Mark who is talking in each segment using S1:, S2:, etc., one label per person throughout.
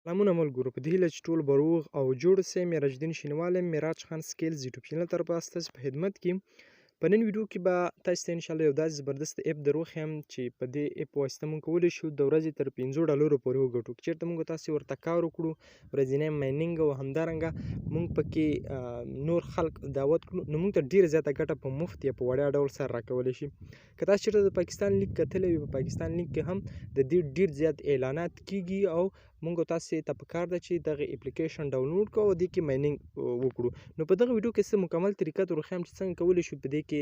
S1: سلامونه ملګرو، په دې هیله چې ټول به روغ او جوړ اوسئ. معراج الدین شینوال یم، معراج خان سکیلز یوټیوب چینل طرفه ستاسو په خدمت کې. په نن ویډیو کې به تاسو ته انشاءالله یو داسې زبردست اپ در وښیم چې په دې اپ واسطه موږ کولی شو د ورځې تر 5 ډالرو پورې وګټو، که چېرته موږ تاسو ورته کار وکړو، ورځنی mining او همدارنګه موږ پکې نور خلک دعوت کړو، نو موږ ته ډېره زیاته ګټه په مفت یا په وړیا ډول سره راکولی شي. که تاسو چېرته د پاکستان لیګ کتلی وي، په پاکستان لیګ کې هم د دې ډېر زیات اعلانات کیږي او موږ تاسو ته په کار ده چې دغه اپلیکیشن ډاونلوډ کړو او دې کې mining وکړو. نو په دغه ویډیو کې څه مکمل طریقه در وښیم چې څنګه کولی شو په دې کې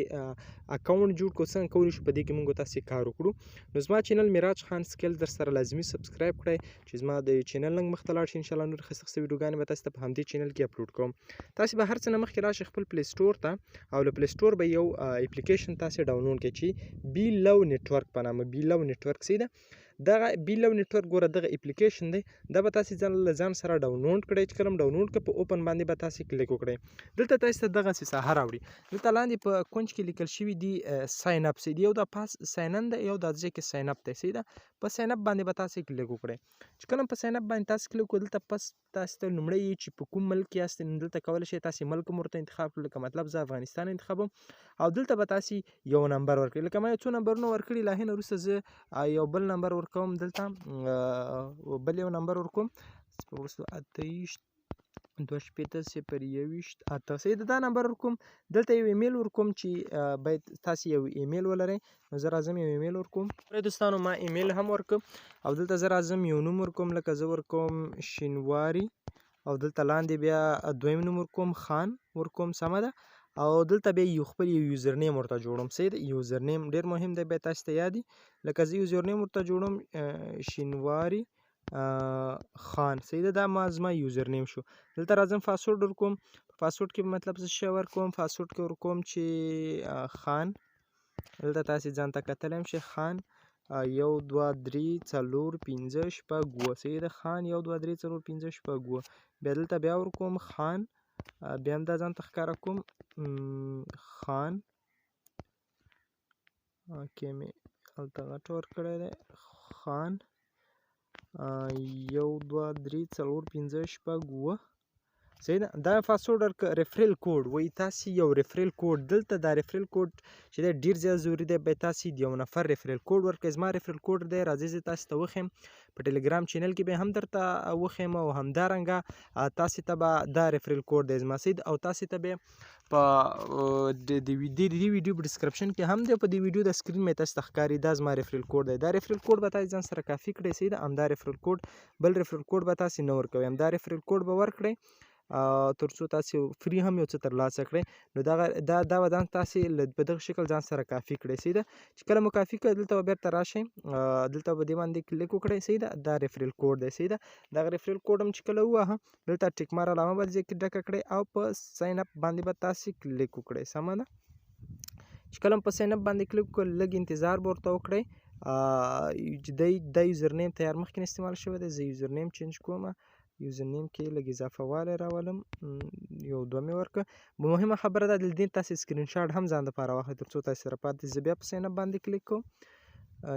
S1: اکاونټ جوړ کړو، څنګه کولی شو په دې کې موږ تاسو کار وکړو. نو زما چینل معراج خان سکیل در سره لازمي subscribe کړئ چې زما د چینل لنګ مخته لاړ شي. ان شاء الله نور ښه ښه ویډیوګانې به تاسو ته په همدې چینل کې اپلوډ کوم. تاسو به هر څه نه مخکې راشئ خپل Play Store ته او له Play Store به یو اپلیکیشن تاسو ډاونلوډ کړئ چې بی لو نتورک په نامه، بی لو نتورک، صحیح ده؟ دغه بی لو نتورک، ګوره، دغه اپلیکیشن دی. دا به تاسو ځان له ځان سره ډاونلوډ کړئ. چې کله ډاونلوډ کړئ، په open باندې به تاسو کلیک وکړئ. دلته تاسو ته دغه ساحه راوړي. دلته لاندې په کونج کې لیکل شوی دی sign up، صحیح دی؟ یو دا پاس sign in دی، یو دا ځای کې sign up دی، صحیح ده؟ په sign up باندې به تاسو کلیک وکړئ. چې کله په sign up باندې تاسو کلیک وکړئ، دلته پس تاسو ته لومړی چې په کوم ملک کې یاست، نو دلته کولی شئ تاسو ملک هم ورته انتخاب کړئ، لکه مطلب زه افغانستان انتخابوم او دلته به تاسو یو نمبر ورکړئ، لکه ما یو څو نمبرونه ورکړي. له هغې نه وروسته زه یو بل نمبر ورکوم، دلته بل یو نمبر ورکوم، 028 62 021 8، صحیح ده؟ دا نمبر ورکوم. دلته یو ایمیل ورکوم چې باید تاسو یو ایمیل ولرئ. نو زه راځم یو ایمیل ورکوم. دوستانو، ما ایمیل هم ورکوم او دلته زه راځم یو نوم ورکوم، لکه زه ورکوم شینواری او دلته لاندې بیا دویم نوم ورکوم، خان ورکوم، سمه ده؟ او دلته بیا یو خپل یو username ورته جوړوم، صحیح ده؟ username ډیر مهم دی، بیا تاسو ته یاد، لکه زه username ورته جوړوم شینواری خان، صحیح ده؟ دا ما زما username شو. دلته راځم پاسورډ ورکوم. پاسورډ کې مطلب څه شی ورکوم؟ پاسورډ کې ورکوم چې خان، دلته تاسو ځان ته کتلی هم شئ، خان 1 2 3 4 5 6 7، صحیح ده؟ خان 1 2 3 4 5 6 7. بیا دلته بیا ورکوم خان، بیا هم دا ځان ته ښکاره کوم خان. okay، مې هلته غټ ورکړی دی. خان 1 2 3 4 5 6 7، صحیح ده؟ دا پاسورډ. referral code وایي، تاسو یو referral code، دلته دا referral code چې دی ډیر زیات ضروري دی. باید تاسو د یو نفر referral code ورکړئ. زما referral code دی، راځئ زه تاسو ته وښیم. په ټلګرام چینل کې به هم درته وښیم او همدارنګه تاسو ته به دا referral code دی زما، صحیح؟ او تاسو ته به په د دې ویډیو په description کې هم دی، په دې ویډیو د screen مې تاسو ته ښکاري. دا زما referral code دی. دا referral code به تاسو ځان سره کافي کړئ، صحیح ده؟ همدا referral code، بل referral code به تاسو نه ورکوئ، همدا referral code به ورکړئ تر څو تاسو free هم یو څه ترلاسه کړئ. نو دغه دا به ځان تاسو په دغه شکل ځان سره کافي کړئ، صحیح ده؟ چې کله مو کافي کړئ، دلته به بیرته راشئ، دلته به دې باندې کلیک وکړئ، صحیح ده؟ دا referral code دی، صحیح ده؟ دغه referral code هم چې کله ووهه، دلته tick mark علامه به ځای کې ډکه کړئ او په sign up باندې به تاسو کلیک وکړئ، سمه ده؟ چې کله په sign up باندې کلیک وکړئ، لږ انتظار به ورته وکړئ چې د username تیار مخکې استعمال شوی دی. زه username change کوم، username کې لږ اضافه والی راولم، یو دوه مې ورکړه. مهمه خبره ده، د دې تاسو screenshot هم ځان دپاره واخلئ تر څو تاسو سره پاتې. زه بیا په sign up باندې کلیک کوم.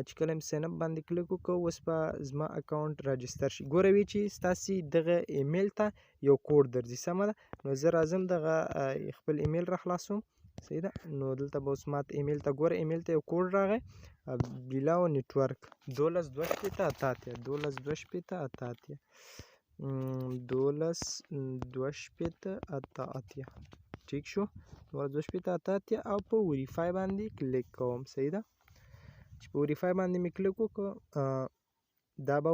S1: چې کله مې sign up باندې کلیک وکړ، اوس به زما اکاونټ register شي. ګوره، وی چې ستاسې دغه ایمیل ته یو کوډ درځي، سمه ده؟ نو زه راځم دغه خپل ایمیل را خلاصوم، صحیح ده؟ نو دلته به اوس ماته ایمیل ته، ګوره، ایمیل ته یو کوډ راغی، بیلاو نتورک 12 62 88، 12 62 88، 12 62 88. ټیک شو، 12 62 88 او په verify باندې کلیک کوم، صحیح ده؟ چې په verify باندې مې کلیک وکړ، دا به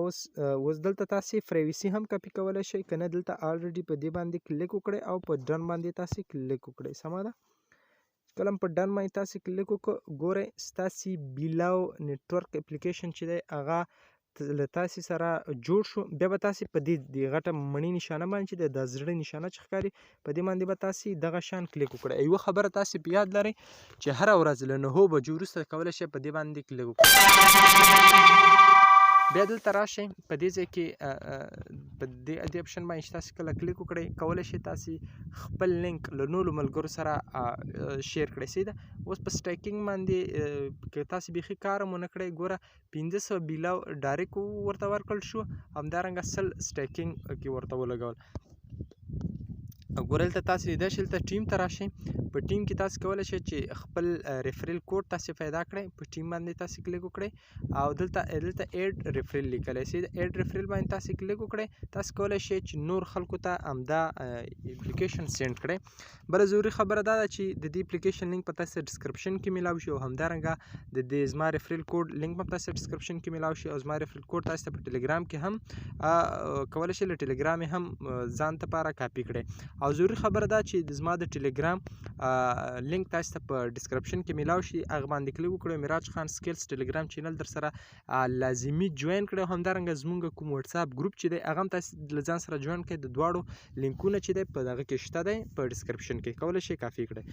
S1: اوس دلته تاسو privacy هم کاپي کولی شئ، که نه دلته already په دې باندې کلیک وکړئ او په done باندې تاسو کلیک وکړئ، سمه ده؟ کله په done باندې تاسو کلیک وکړئ، ګورئ، ستاسو بیلاو نتورک اپلیکیشن چې دی هغه له تاسو سره جوړ شو. بیا به تاسو په دې د غټه مڼې نشانه باندې چې د زړه نشانه چې ښکاري، په دې باندې به تاسو دغه شان کلیک وکړئ. یوه خبره تاسو په یاد لرئ چې هره ورځ له 9 بجو وروسته کولی شئ په دې باندې کلیک وکړئ. بیا دلته راشئ، په دې ځای کې په دې اپشن باندې چې تاسو کله کلیک وکړئ، کولی شئ تاسو خپل لینک له نورو ملګرو سره share کړئ. صحیح ده. اوس په staking باندې که تاسو بیخي کار هم ونه کړئ، ګوره 500 بیلا direct ورته ورکړل شو، همدارنګه 100 staking کې ورته ولګول. ګوره دلته تاسو لیدای شئ، دلته team ته راشئ. په team کې تاسو کولی شئ چې خپل referral code تاسو پیدا کړئ. په team باندې تاسو کلیک وکړئ او دلته add referral لیکلی شئ. add referral باندې تاسو کلیک وکړئ، تاسو کولی شئ چې نور خلکو ته همدا اپلیکیشن send کړئ. بله ضروري خبره دا ده چې د دې اپلیکیشن لینک په تاسو description کې میلاو شي، او همدارنګه د دې زما referral code link په تاسو description کې میلاو شي، او زما referral code تاسو ته په ټلګرام کې هم کولی شئ له ټلګرام هم ځان ته پاره کاپي کړئ. او ضروري خبره دا چې زما د ټلګرام لینک تاسو ته په description کې میلاو شي، هغه باندې کلیک وکړئ. میراج خان سکیلز ټلګرام channel در سره لازمي join کړئ. همدارنګه زمونږ کوم واتساپ ګروپ چې دی هغه هم تاسو له ځان سره join کړئ. د دواړو لینکونه چې دی په دغه کې شته دی، په description کې کولی شئ کاپي کړئ.